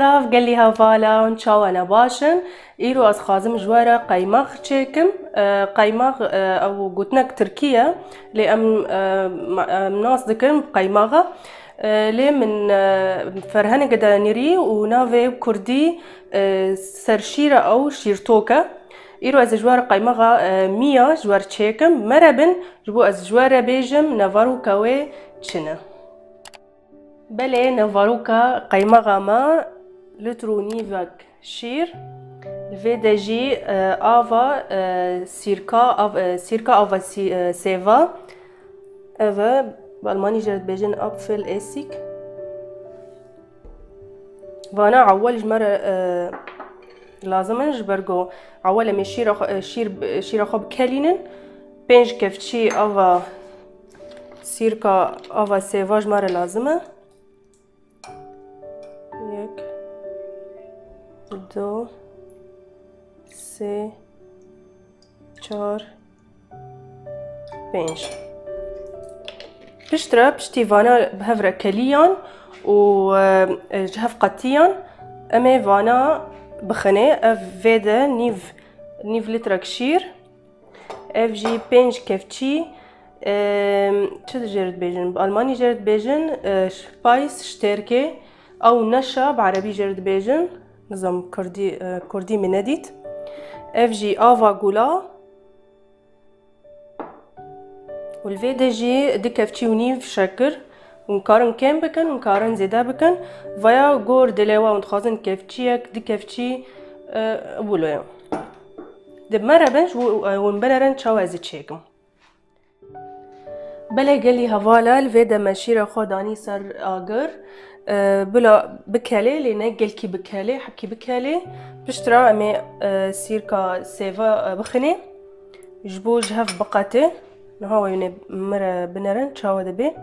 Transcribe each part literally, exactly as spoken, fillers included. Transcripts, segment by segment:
Silav gelî hevala, hûn çawa ne, baş in? Îro ez xwazim ji we re qeymax çêkim. E, qeymax, e, ew gotinek tirkî ye, lê em, e, ma-, em nas dikin qeymaxa. E, lê min, e, ferheneke de nirî û navê kurdî, e, serşîr e ew şîrtok e. Îro ez ji we re qeymaxa, e, miya ji we re çêkim. Mere bin, ji bo ez ji we re bêjim nevaroka wê çi ne. Belê, nevaroka qeymaxa me litr û nîvek şîr. Li vê de jî, e, ava, e, sîrka, av-, e, sîrka ava sî-, e, sêva. Ev e, bi almanî jê re dibêjin Apfelessig. Vana ewel ji me re, e, lazim in, ji ber ku ewel em ê şîra xwe, e, şîr, şîra xwe bikelînin. Pênc kevçî ava sîrka ava sêva ji me re lazim e. Yek, du, sê, çar, pênc. Piştre, piştî vana bi hev re keliyan û, e, ji hev qetiyan, em ê vana bixinê. Ev vê de nîv, nîv litrek şîr. Ev jî pênc kevçî, e, çi jê re dibêjin? Bi almanî jê re dibêjin, e, Spice stärke. Ew neşa bi erebî jê re dibêjin. Nizam kurdî, e, kurdî min nedît. Ev jî ava gula. Û li vê de jî du kevçî û nîv şekir. Hûn karin kêm bikin, hûn karin zêde bikin. Vaya gor dilê we, hûn dixwazin kevçiyek, du kevçî, e, wilo ye. Di me re bin, ji bo, e, hûn binerin çawa ez ê çêkim. Belê gelî hevala, li vê de me şîra xwe danî ser agir. E, bila bikelê, lê ne gelkî bikelê, hebkî bikelê. Piştre em ê, e, sîrka sêva, e, bixinê. Ji bo ji hev biqetê. Niha wê hûn ê min re binerin çawa dibe.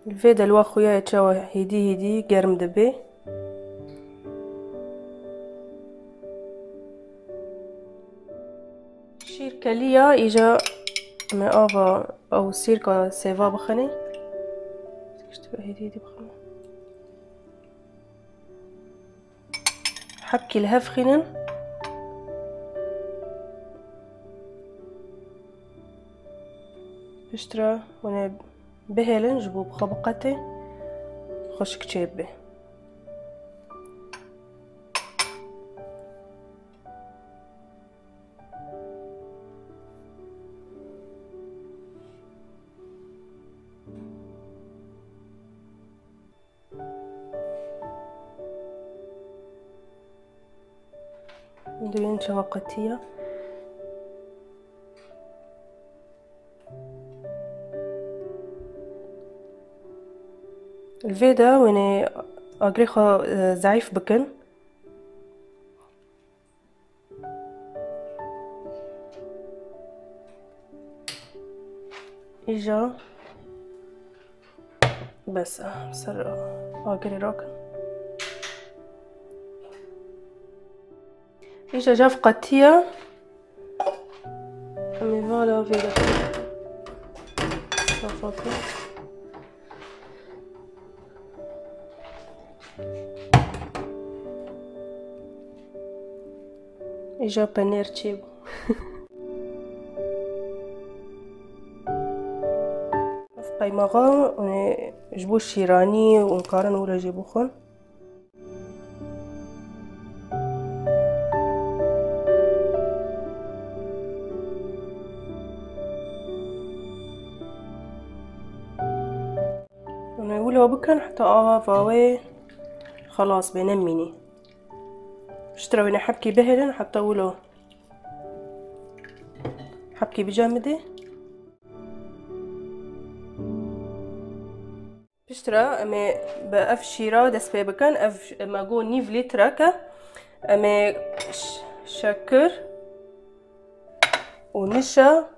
Li vê de li we xuya ye çawa hêdî hêdî germ dibe. Şîr keliya, îja me ava ew sîrka sêva bixinê. Hêdî hêdî bixinê. Hebkî li hev xînin. Piştre hûn ê bihêlin ji bo bi xwe biqetê, xweşik çêbibe. Dibînin çawa qetiya. Li vê de hûn ê agirê xwe, e, zeîf bikin. Îja bes e, ser agirê rakin. Îja ji hev qetiya. Em ê vala vê de safa bikin. Îja penêr çêbû. Ev qeymaxa, e, ji bo şîranî û karin wilo jê bixwin. Hûn ê wilo bikin heta ava wê xelas bê, nemînî. Piştre wêne hebkî bihêlin heta wilo hebkî bicemidê. Piştre em ê bi ev şîra dest pê bikin. Ev me got nîv lîtrek e. Em ê ş-, şekir û nişa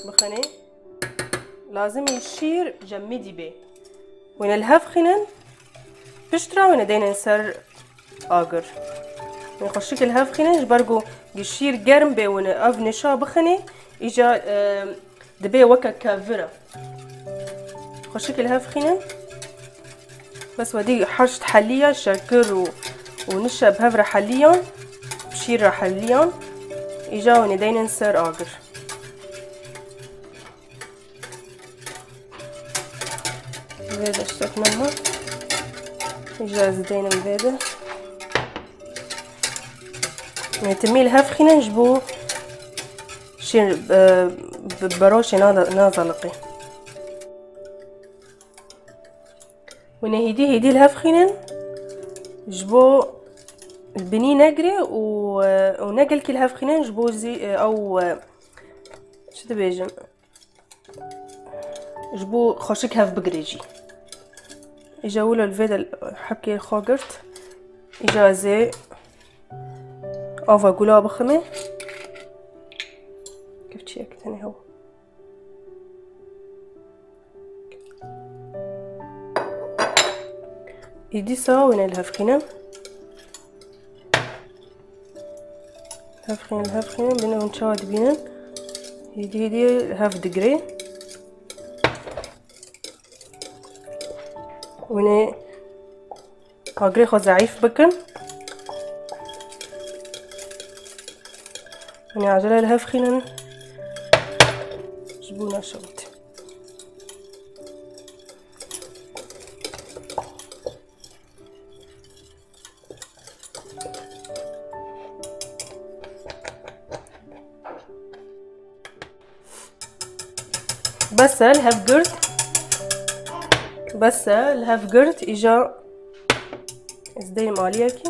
bixinê. Lazim e şîr cemidî bê. Wêne li hev xînin. Piştre wêne deynin ser agir. Wê xweşik li hev xînin, ji ber ku şîr germ bê, wêne ev nişa bixinê, îca, e, Dibê weke kevir e. Xweşik li hev xînin. Bes wedî heşt heliya şekir û, û nişe bi hev re heliyan, bi şîr re heliyan. Îja hûn ê deynin ser agir. Vê de ştek nema. Îja ez deynim vê de. Ê, timî li hev xînin ji bo şîr, e, bi beroşê nada-, nazaliqê. Hûn ê hêdî hêdî li hev xînin ji bo binî negirê û, e, û ne gelkî li hev xînin ji bo zî, e, ew, e, çi dibêjin? Ji bo xweşik hev bigirê jî. Îja wilo li vê de hebkê xwe girt. Îja ez ê ava gula biximê. Kevçiyek tenê hew. Îdîsa wêne li hev xînin. Hev xînin, hev xînin, bîne hûn çawa dibînin. Hêdî hêdî hev digirê. Wêne agirê xwe zeîf bikin. Wêne acele li hev xînin. Ji bo neşewit. Bes e, li hev girt. Bes e, li hev girt. Îja ez deyim aliyekî.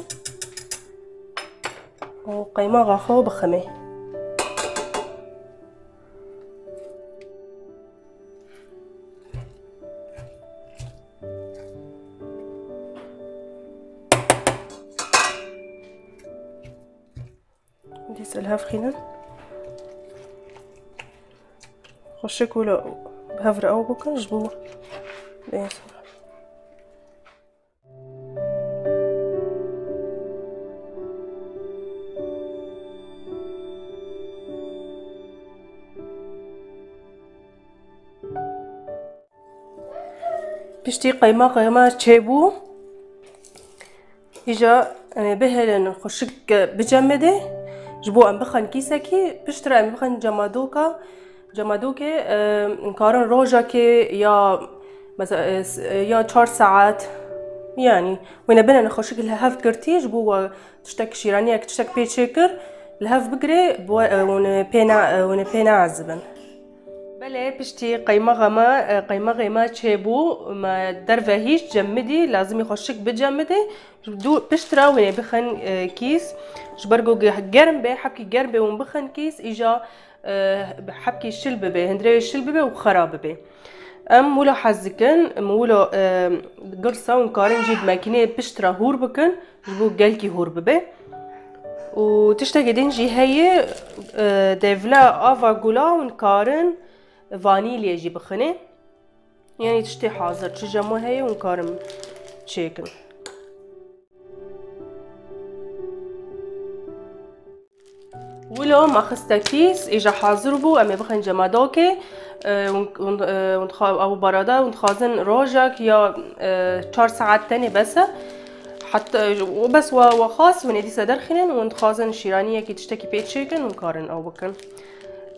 Û qeymaxa xwe biximê. Dîsa li hev xînin. Xweşik wilo bi hev re ew bikin ji bo bê. Piştî qeymaxa me çêbû, îja em ê bihêlin xweşik bicemidê, ji bo em bixin kîsekî, piştre em bixin cemadoka. Cemadokê, e, karin rojekê ya, mesela, e, s-, e, ya çar saet, yanî, wêne binin xweşik li hev girtî, ji bo we tiştek şîraniyek, tiştek pê çêkir, li hev bigirê, bi we, e, hûn pê ne, e, hûn pê neezibin. Belê, piştî qeymaxa me, e, qeymaxê me çêbû, me derve hîşt, cemidî, lazimî xweşik bicemidê. Dû piştre wêne bixin, e, kîs. Ji ber ku ge-, germ bê, hebkî germ bê hûn bixin kîs, îja, e, hebkî şil bibe, hundirê wê şil bibe û xera bibe. Em wilo hez dikin, em wilo, e, girsa hûn karin jî di makîneyê piştre hûr bikin, ji bo gelkî hûr bibe. Û tiştekî din jî heye, e, devla ava gula hûn karin vanîlye jî bixinê. Yanî tiştê hazir, çi jemo heye hûn karin çêkin. Wilo me xiste kîs, îja hazir bû, em ê bixin cemadokê. E, hûn, hûn, e, hûn dixa-, ew barada, hûn dixwazin rojek ya, e, çar saet tenê bes e. Heta, e, û bes we, we xwest, hûn ê dîsa derxînin, hûn dixwazin şîraniyekî tiştekî pê çêkin, hûn karin ew bikin.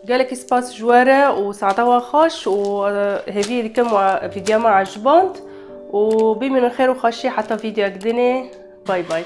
Gelekî spas ji we re û saeta we xweş û, e, hêviyê dikim we vîdyoya me eciband û bimînin xêr û xweşî heta vîdyoyek dinê. Bay bay.